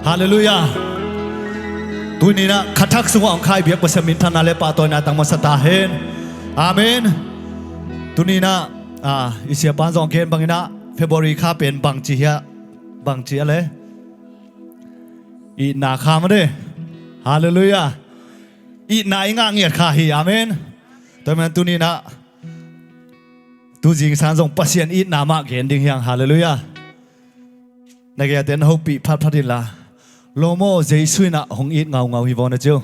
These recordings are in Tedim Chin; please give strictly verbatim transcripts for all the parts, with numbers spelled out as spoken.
Halleluiah. Tuni-in ah khathak sungah hong khai biak Pasian minthanna le pahtawina tang masa ta hen. Amen. Tuni-in ah, ah, i siapa in zong gen bangin ah February kha pen bangci hiah, bangci a le itna kha mah de. Halleluiah. Itna i ngah ngiat kha hi. Amen. Tua man tuni-in ah tu zingsang zong Pasian itna mah gen ding hi hang. Halleluiah. Na gei a ten hopih phatphat inla, lo maw, Jesu in ah hong it ngaungau hi vaw na ci uh.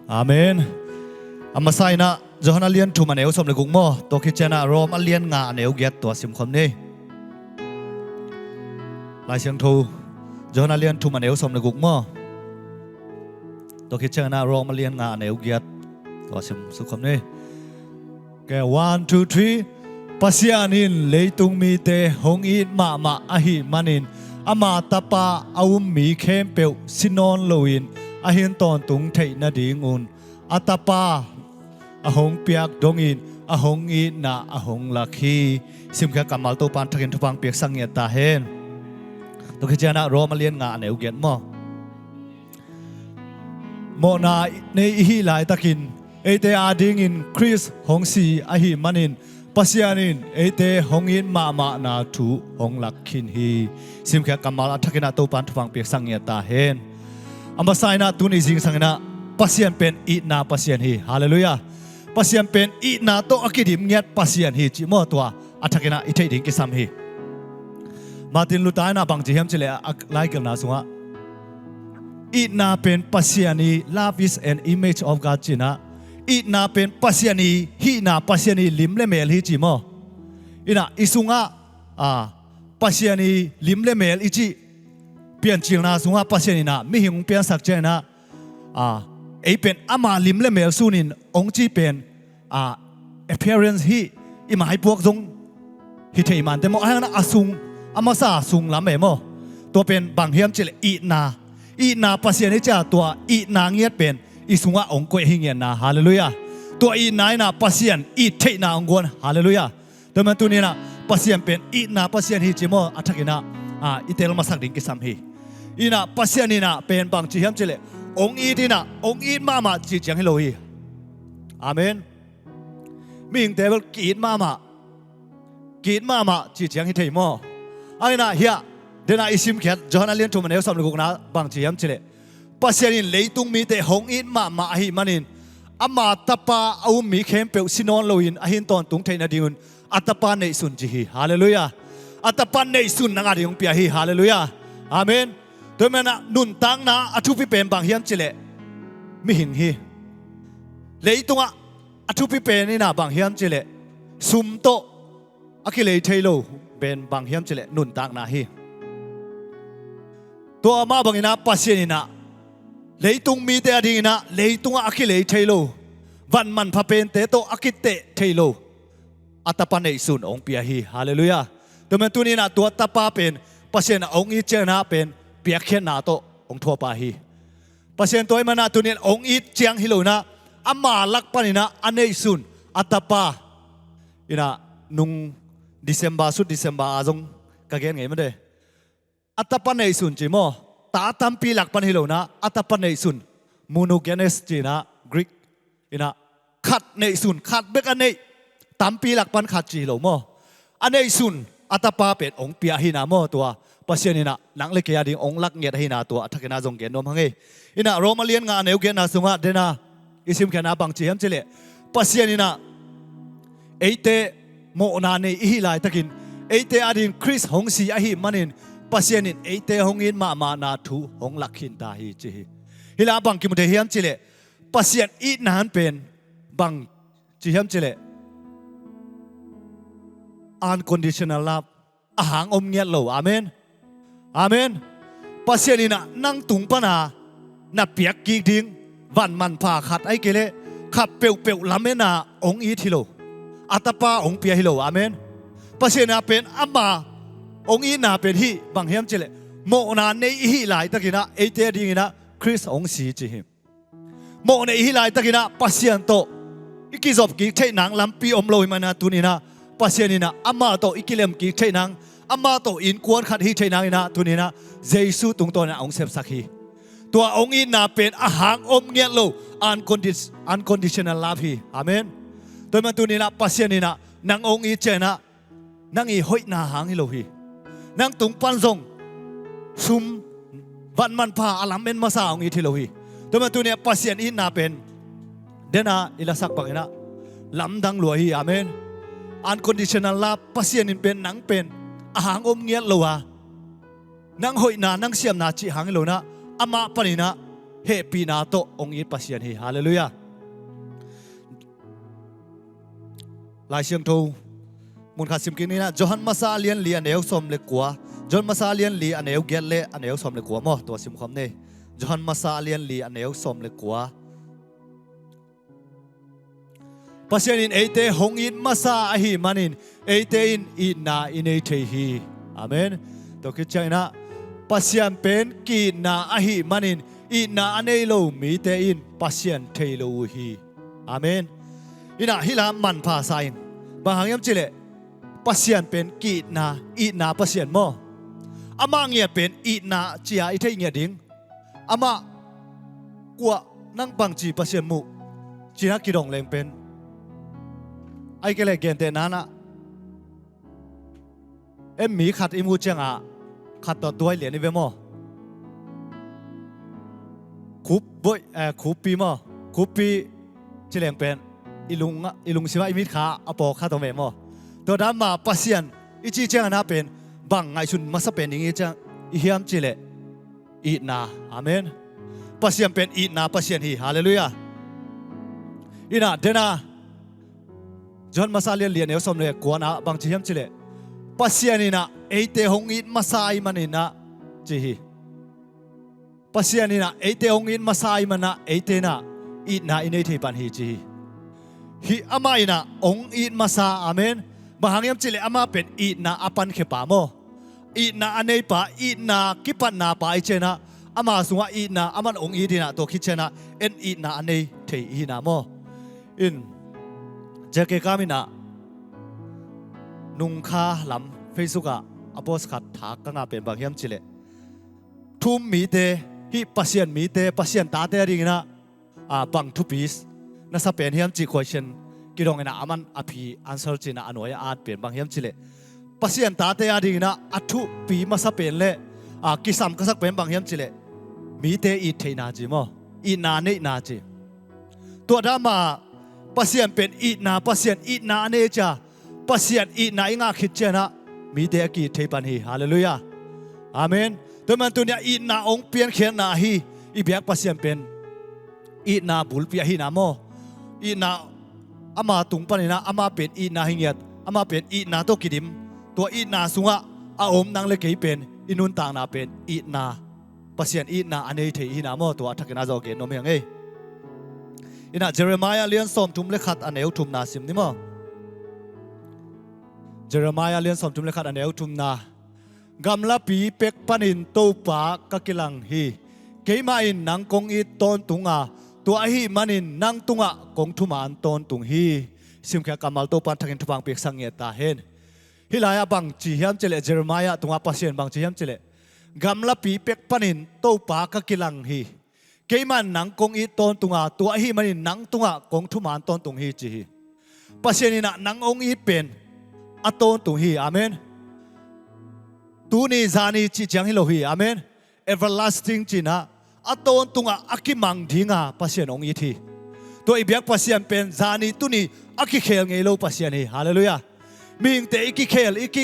Amen. A masa in ah Johan a lian thum a neu sawm le guk maw, tua khit ciangin ah Rom a lian nga a neu giat tua sim khawm ni. Lai Siangtho Johan a lian thum a neu sawm le guk maw, tua khit ciangin ah Rom a lian nga a neu giat tua sim suk khawm ni. Okay, one, two, three. Pasian in leitung mite hong it mahmah ahih manin ama Tapa a um mi khempeuh si nawn loin a hin tawntung theih nadingun a Tapa a hong piak dongin a hong itna a hong lak hi. Simkhiat kammal Topa'n thakin thupha piaksak ngiat ta hen. Tua khit ciangin ah Rom a lian nga a neu giat maw. Mawhna nei i hih laitakin eite adingin Khrist hong si ahih manin Pasian in eite hong it mahmahna thu hong lak khin hi. Simkhiat kammal a thakin ah Topa'n thupha piaksak ngiat ta hen. A masa in ah tuni zingsang in ah Pasian pen itna Pasian hi. Halleluiah. Pasian pen itna tawh a kidim ngiat Pasian hi cih maw, tua a thakin ah i theih ding kisam hi. Martin Luther in ah bangci hiam cih leh a laikelhna sungah itna pen Pasian i, love is an image of God, ci-in ah itna pen Pasian i hihna, Pasian i lim le mel hi ci maw. In ah i sungah, a, Pasian i lim le mel i cih piancilna sungah Pasian in ah mihing hong piansak ciangin ah, a, ei pen ama lim le mel sunin hong cih pen, a, appearance hi, i maipuak zong hi thei mante maw, a hang a sung, a masa sung lam e maw. Tua pen bang hiam cih leh itna, itna Pasian i cih a, tua itna ngiat pen i sungah hong koih hi ngiatna. Halleluiah. Tua itna in ah Pasian it theihna hong guan. Halleluiah. Tua man tuni-in ah Pasian pen itna Pasian hi ci maw, a thakin ah, a, i tel masak ding kisam hi. In ah Pasian in ah pen bangci hiam cih leh hong it in ah, hong it mahmah cih ciang hi lo hi. Amen. Mihingte bel ki-it mahmah, ki-it mahmah cih ciang hi thei maw. A in ah hiah, den ah i simkhiat Johan a lian thum a neu sawm le gukna bangci hiam cih leh Pasian in leitung mite hong it mahmah ahih manin ama Tapa a um mi khempeuh si nawn loin a hin tawntung theih nadingun a Tapa neihsun ci hi. Halleluiah. A Tapa neihsun nang ading hong pia hi. Halleluiah. Amen. Tua man ah nuntakna a thupi pen bang hiam cih leh mihing hi. Leitungah a thupi pen in ah bang hiam cih leh sum tawh a kilei thei lo pen bang hiam cih leh nuntakna hi. Tua mah bangin ah Pasian in ah leitung mite adingin ah leitungah a kilei thei lo, van manpha pente tawh a kiteh thei lo a Tapa neihsun hong pia hi. Halleluiah. Tua man tuni-in ah tua Tapa pen Pasian in ah hong it ciangin ah pen piakkhiatna tawh hong thuak pah hi. Pasian tua ahih manin ah tuni-in hong it ciang hi lo-in ah ama lak panin ah a neihsun a Tapa in ah nung December sut December a zong ka gen ngei mah de. A Tapa neihsun ci maw, ta tampi lak pan hi lo-in ah a Tapa neihsun, monogenes ci-in ah Greek in ah khat neihsun, khat bek a neih, tampi lak pan khat ci hi lo maw. A neihsun a Tapa pen hong pia ahihna maw, tua Pasian in ah nang le kei ading hong lak ngiat ahihna tua a thakin ah zong gen nuam hang ei. In ah Rom a lian nga a neu giatna sungah den ah i simkhiatna bangci hiam cih leh Pasian in ah eite mawhna nei i hih laitakin eite ading Khrist hong si ahih manin Pasian in eite hong it mahmahna thu hong lak khin ta hi ci hi. Hih lai ah bang kimu thei hiam cih leh Pasian itna pen bang ci hiam cih leh unconditional love, a hang om ngiat lo. Amen. Amen. Pasian in ah nang tung pan a na piak kik ding van manpha khat ahih kei leh khat peuhpeuh lamen a hong it hi lo. A Tapa hong pia hi lo. Amen. Pasian in ah pen ama hong itna pen hih bang hiam cih leh mawhna nei i hih laitakin ah eite adingin ah Khrist hong si ci hi. Mawhna i hih laitakin ah Pasian tawh i kizop kik theih nang lampi om lo ahih manin ah tuni-in ah Pasian in ah amah tawh i kilem kik theih nang, Amah tawh innkuan khat hi thei nangin ah, tuni-in ah Jesu tungtawn in ah hong sepsak hi. Tua hong itna pen a hang om ngiat lo, uncondi-, unconditional love hi. Amen. Tua ahih manin tuni-in ah Pasian in ah nang hong it ciangin ah, nang i hoihna hang hi lo hi. Nang tung pan zong sum, van manpha a lamen masa hong it hi lo hi. Tua ahih manin tuni-in ah Pasian itna pen, den a i lasak bangin ah, lamdang lua hi. Amen. Unconditional love, Pasian in pen nang pen a hang om ngiat lo a, nang hoihna, nang siamna cih hang hi lo-in ah, amah panin ah hehpihna tawh hong it Pasian hi. Halleluiah. Lai Siangtho mun khat sim kik ni in ah, Johan Masa a lian li a neu sawm le kua. Johan Masa a lian li a neu giat le a neu sawm le kua maw, tua sim khawm ni. Johan Masa a lian li a neu sawm le kua. Pasian in eite hong it masa ahih manin eite in itna i nei thei hi. Amen. Tua khit ciangin ah, Pasian pen ki-itna ahih manin itna a nei lo mite in Pasian thei lo uh hi. Amen. In ah hih la manpha sa ing. Bang hang hiam cih leh, Pasian pen ki-itna, itna Pasian maw. Amah ngiat pen itna ci-a i theih ngiat ding. Amah kua, nang bangci Pasian muh, ci-in ah kidong leng pen, ahih kei leh gentehna in ah, en mi khat i muh ciangin ah, khat tawh duai lian i ve maw. Khup boih, eh, khuppi maw. Khuppi ci leng pen, i lung, i lungsim ah i mitkha a pawk khat om ve maw. Tua dan mah Pasian i cih ciangin ah pen, bang ngaihsun masa pen ding i hiam cih leh, itna. Amen. Pasian pen itna Pasian hi. Halleluiah. In ah, den a, Johan Masa a lian li a neu sawm le kua-na bang ci hiam cih leh, Pasian in ah eite hong it masa ahih manin ah, ci hi. Pasian in ah eite hong it masa ahih manin ah, eite in ah itna i nei thei pan hi, ci hi. Hih amah in ah hong it masa. Amen. Bang hang hiam cih leh amah pen itna a pankhia pa maw. Itna a nei pa, itna kipatna pa ahih ciangin ah, ama sungah itna aman hong it in ah, tua khit ciangin ah en itna a nei thei i hi na maw. In, Jackie Kam in ah, nungkha lam Facebook ah a post khat thak ka ngah pen bang hiam cih leh, thu-um mite, hih Pasian mite, Pasian tate a dingin ah, a, bang thupi na sa pen hiam cih question kidong in ah, aman a phi answer ci-in ah a nuai-ah a at pen bang hiam cih leh, Pasian tate a dingin ah a thupi masa pen le, a, kisam ka sak pen bang hiam cih leh, mite it theihna ci maw, itna neihna ci. Tua dan mah Pasian pen itna Pasian, itna a nei ci-a, Pasian itna i ngah khit ciangin ah mite a ki-it thei pan hi. Halleluiah. Amen. Tua ahih manin tuni-ah itna hong piankhiatna ahi i biak Pasian pen itna bulpi ahihna maw. Itna, ama tung panin ah, amah pen itna hi ngiat, amah pen itna tawh kidim. Tua itna sungah a om nang le kei pen i nuntakna pen itna, Pasian itna a nei thei i hi na maw. Tua a thakin ah zong gen nuam hi ing ei. In ah Jeremiah lian sawmthum le khat a neu thumna sim ni maw. Jeremiah lian sawmthum le khat a neu thumna. Gamlapi pek panin Topa ka kilang hi. Keimah in nang kong it tawntung a, tua ahih manin nang tungah kong thuman tawntung hi. Simkhiat kammal Topa'n thakin thupha hong piaksak ngiat ta hen. Hih lai-ah bang ci hiam cih leh, Jeremiah tungah Pasian bang ci hiam cih leh, gamlapi pek panin Topa ka kilang hi. Keimah in nang kong it tawntung a, tua ahih manin nang tungah kong thuman tawntung hi, ci hi. Pasian in ah nang hong it pen a tawntung hi. Amen. Tuni zani cih ciang hi lo hi. Amen. Everlasting ci-in ah, a tawntung ah a kimang ding a Pasian hong it hi. Tua i biak Pasian pen zani tuni a kikhel ngei lo Pasian hi. Halleluiah. Mihingte i kikhel, i ki,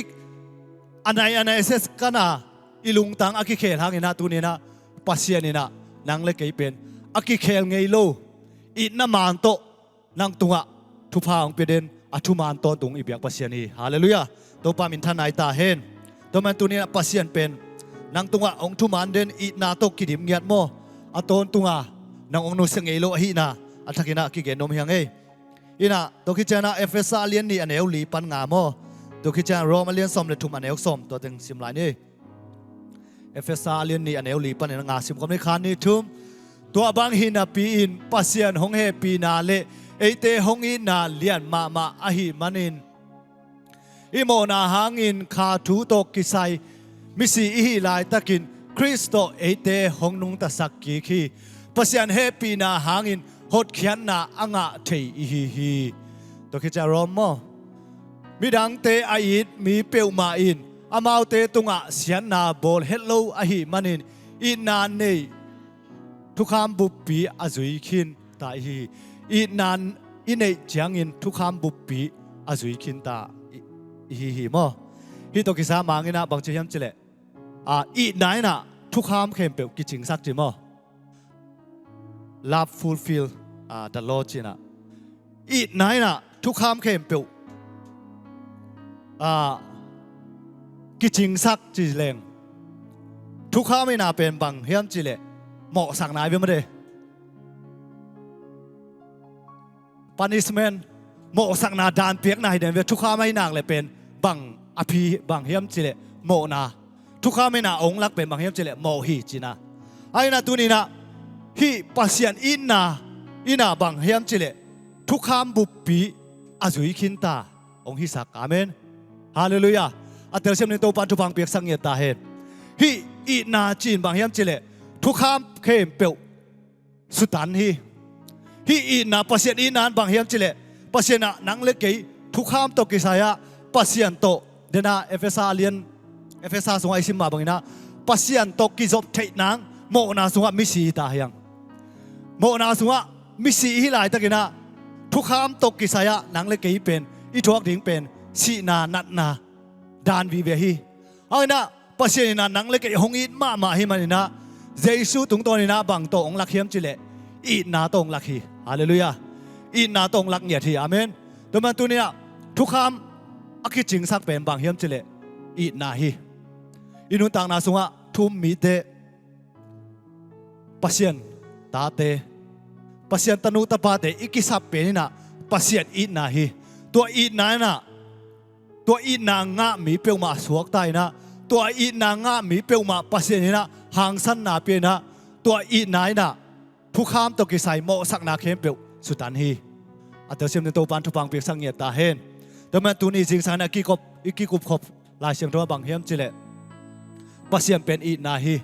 a nai a nai ses kan a i lungtang a kikhel hangin ah, tuni-in ah Pasian in ah nang le kei pen a kikhel ngei lo, itna maan tawh nang tungah thupha hong pia den, a thuman tawntung i biak Pasian hi. Halleluiah. Topa minthanna hi ta hen. Tua ahih manin tuni-in ah Pasian pen nang tungah hong thuman den, itna tawh kidim ngiat maw, a tawntung a nang hong nusia ngei lo ahihna a thakin ah kigen nuam hi ing ei. In ah, tua khit ciangin ah Efesa a lian nih a neu li pan nga maw. Tua khit ciangin Rom a lian sawm le thum a neu sawm, tua teng sim lai ni. Efesa a lian nih a neu li panin nga sim khawm ni, khat, nih, thum. Tua bang hi napi-in Pasian hong hehpihna le eite hong itna lian mahmah ahih manin, Hih mawhna hangin kha thu tawh kisai misi i hih laitakin Khrist tawh eite hong nungtasak kik hi. Pasian hehpihna hangin hotkhiatna a ngah thei i hi hi. Tua khit ciang Rom maw? Midangte a it mi peuhmah in amaute tungah siatna bawl het lo ahih manin itna neih thukham buppi a zui khin ta i hi hi. Itna i neih ciangin thukham buppi a zui khin ta i, i hi hi maw? Hih tawh kisai mangin ah bang ci hiam cileh, a, itna in ah thukham khempeuh kicingsak ci maw? Love fulfill, a, the law ci in ah. Itna in ah thukham khempeuh, a, kicingsak ci leng. Thukham in ah pen bang hiam cileh mawhsakna hi ve mate. Punishment, mawhsakna, daan piakna hi den ve. Thukham ahi nak leh pen bang a phi bang hiam cileh mawhna. Thukham in ah ong lak pen bang hiam cileh mawh hi ci in ah. Ahi in ah tuni in ah hih Pasian itna in ah bang hiam cileh thukham buppi a zui khin ta ong hisak. Amen. Halleluiah. A telsiam ding Topa'n thupha ong piaksak ngiat ta hen. Hih itna ci in bang hiam cileh thukham khempeuh sutan hi. Hih itna, Pasian itna in bang hiam cileh, Pasian ah nang le kei thukham tawh kisai ah Pasian tawh, den ah Efesa a lian, Efesa sungah i sim mah bangin ah Pasian tawh kizop theih nang mawhna sungah misi hi ta hi hang. Mawhna sungah misi i hih laitakin ah thukham tawh kisai ah nang le kei pen i thuak ding pen sihna, natna daan vive hi. Ahi in ah Pasian in ah nang le kei hong it mahmah hi manin ah Jesu tungtawn in ah bang tawh ong lak hiam cileh itna tawh ong lak hi. Halleluiah. Itna tawh ong lak ngiat hi. Amen. Tua man tuni in ah thukham a kicingsak pen bang hiam cileh itna hi. I nuntakna sungah thu-um mite, Pasian tate, Pasian tanu tapate i kisap pen in ah Pasian itna hi. Tua itna in ah, tua itna ngah mi peuhmah suakta in ah, tua itna ngah mi peuhmah Pasian in ah hangsanna pia in ah, tua itna in ah thukham tawh kisai mawhsakna khempeuh sutan hi. A telsiam ding Topa'n thupha ong piaksak ngiat ta hen. Tua man tuni zingsang in ah kikop, i kikupkhop Lai Siangtho ah bang hiam cileh, Pasian pen itna hi.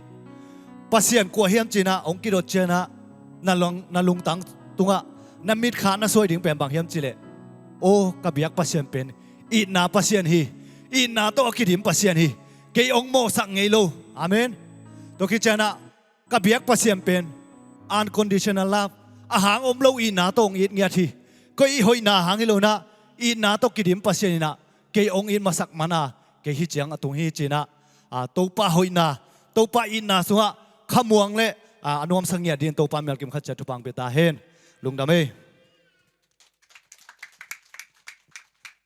Pasian kua hiam ci in ah ong kidot ciang ah na lung, na lungtang tungah na mitkha na suai ding pen bang hiam cileh, aw, ka biak Pasian pen itna Pasian hi. Itna tawh a kidim Pasian hi. Kei ong mawhsak ngei lo. Amen. Tua khit ciang ah ka biak Pasian pen unconditional love, a hang om lo itna tawh ong it ngiat hi. Koi i hoihna hang hi lo in ah, itna tawh kidim Pasian in ah kei ong it masak man a, kei hih ciang a tung hi ci in ah, a, Topa hoihna, Topa itna sungah khamuang le, a, a nuamsa ngiat dingin Topa mial kim khat ciat thupha ong pia ta hen. Lungdam ei.